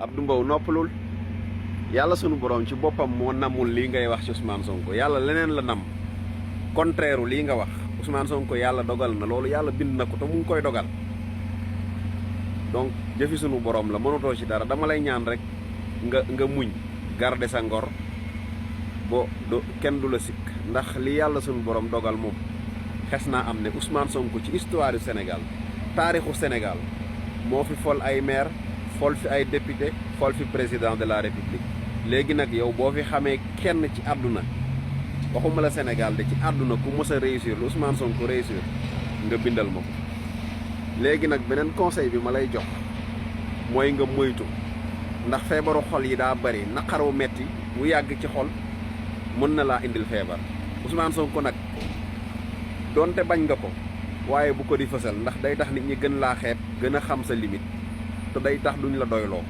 Abdou Mbow noppalul yàlla sunu borom ci boppam moo namul lii ngay wax ci Ousmane Sonko yàlla leneen la nam contraire lii nga wax Ousmane Sonko yàlla dogal na loolu yàlla bind na ko te mu ngi koy dogal donc jëfi sunu borom la mënatoo ci dara dama lay ñaan rek nga muñ garder sa ngor bo kenn du la sikk ndax li yàlla sunu borom dogal moom xes naa am ne Ousmane Sonko ci histoire du Sénégal taarixu Sénégal moo fi fol ay maire fol fi ay député fol fi président de la république léegi nag yow boo fi xamee kenn ci àdduna waxuma la Sénégal de ci àdduna ku mës a réussir lu Ousmane Sonko réussir nga bindal ma ko léegi nag beneen conseil bi ma lay jox mooy nga moytu ndax feebaru xol yi daa bari naqaru metti bu yàgg ci xol mën na laa indil feebar Ousmane Sonko nag doonte bañ nga ko waaye bu ko di fësal ndax day tax nit ñi gën laa xeeb gën a xam sa limite te day tax duñ la doyloo